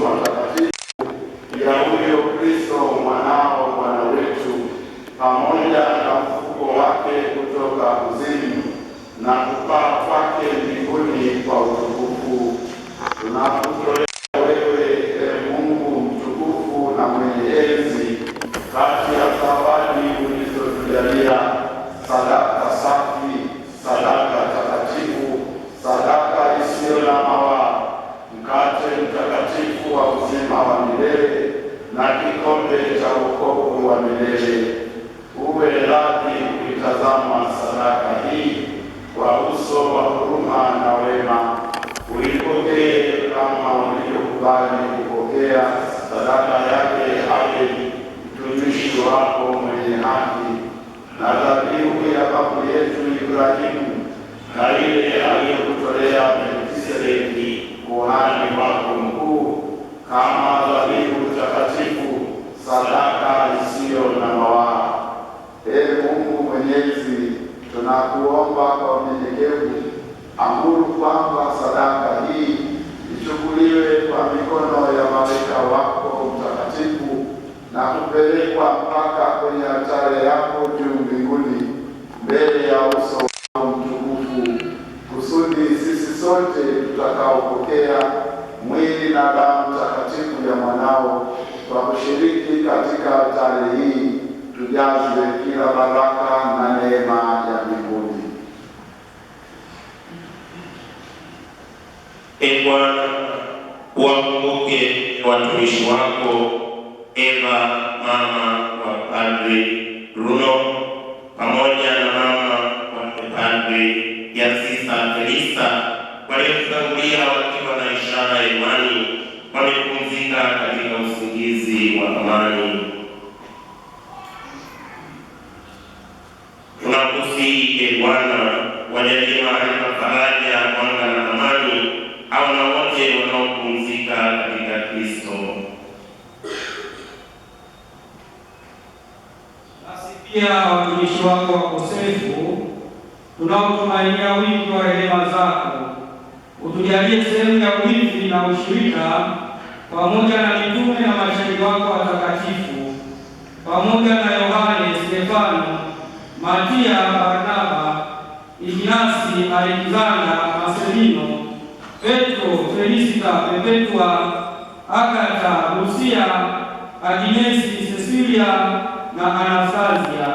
matakatifu ya huyo Kristo mwanao Bwana wetu, pamoja na ufufuko wake kutoka kuzimu na kupaa kwake mbinguni kwa utukufu, tunakutolea wewe, e Mungu mtukufu na mwenye enzi, kati ya zawadi ulizotujalia sadaka safi, sadaka takatifu, sadaka isiyo na mawaa, mkate mtakatifu wa uzima wa milele na kikombe cha wokovu wa milele. Uwe radhi kuitazama sadaka hii kwa uso wa huruma na wema, uipokee kama ulivyokubali kupokea sadaka yake Abeli mtumishi wako mwenye haki, na dhabihu ya babu yetu Ibrahimu, na ile aliyokutolea Melkisedeki kuhani wako mkuu, kama dhabihu takatifu, sadaka isiyo na mawaa. Ee Mungu Mwenyezi, tunakuomba kwa unyenyekevu, amuru kwamba sadaka hii ichukuliwe kwa mikono ya malaika wako mtakatifu na kupelekwa mpaka kwenye altare yako juu mbinguni, mbele ya uso wako mtukufu, kusudi sisi sote tutakaopokea mwili na damu takatifu ya mwanao kwa kushiriki katika altare hii tujazwe kila baraka na neema ya mbinguni. E Bwana, wakumbuke watumishi wako Eva mama wa Padri Bruno pamoja na mama wa Padri Yasisa Felisa waliotutangulia wakiwa na ishara ya imani, wamepumzika katika usingizi wa amani. Tunakusihi e Bwana, wajalie mahali pa faraja, mwanga na amani, hao na wote wanaopumzika katika Kristo. Nasi pia watumishi wako wakosefu tunaotumainia wingi wa rehema zako, utujalie sehemu ya urithi na ushirika pamoja na mitume na mashahidi wako watakatifu, pamoja na Yohane, Stefano, Matia, Barnaba, Ignasi, Alexander, Marcelino, Petro, Felisita, Perpetua, Agata, Lucia, Agnesi, Cecilia na Anastasia,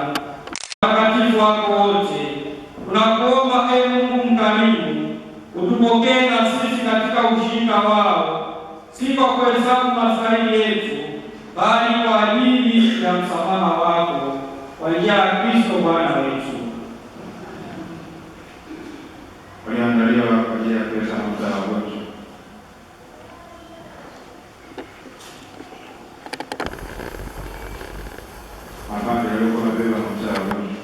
watakatifu wako wote. Tunakuomba ee Mungu mkarimu, utupokee na sisi katika ushirika wao, si kwa kuhesabu mastahili yetu, bali kwa ajili ya msamaha wako, kwa njia ya Kristo Bwana wetu. Walioandaliwa kwa ajili ya kuleta mafuta ya wagonjwa. Mapadre waliokuwa wamebeba mafuta ya wagonjwa.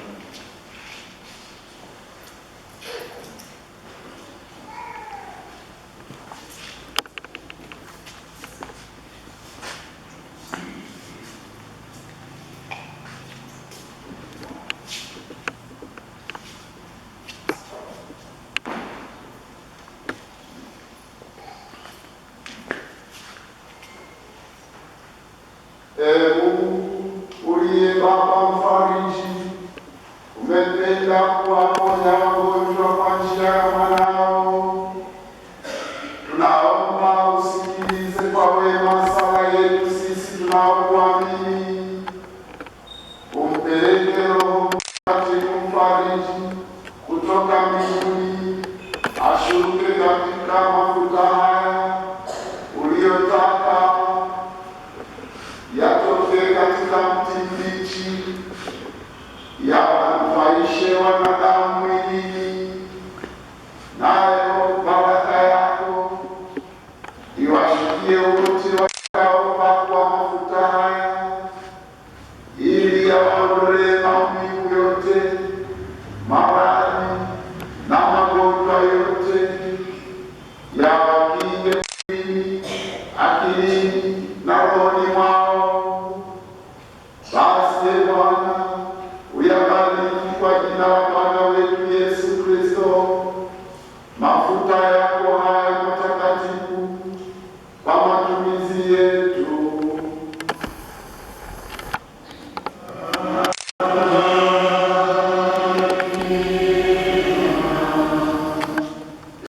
Ee Mungu uliye Baba mfariji, umependa kuwaponya wagonjwa kwa njia ya mwanao. Tunaomba usikilize kwa wema sala yetu sisi tunaokuamini, umpeleke Roho Mtakatifu mfariji kutoka mbinguni, ashuke katika mafuta haya uliyotaka yatoke katika mti mbichi, yawanufaishe wanadamu mwilini, nayo baraka yako iwashukie wote watakaopakwa mafuta haya, ili yawaondolee maumivu yote, maradhi na magonjwa yote, yawakinge mwilini, akilini na rohoni mwao.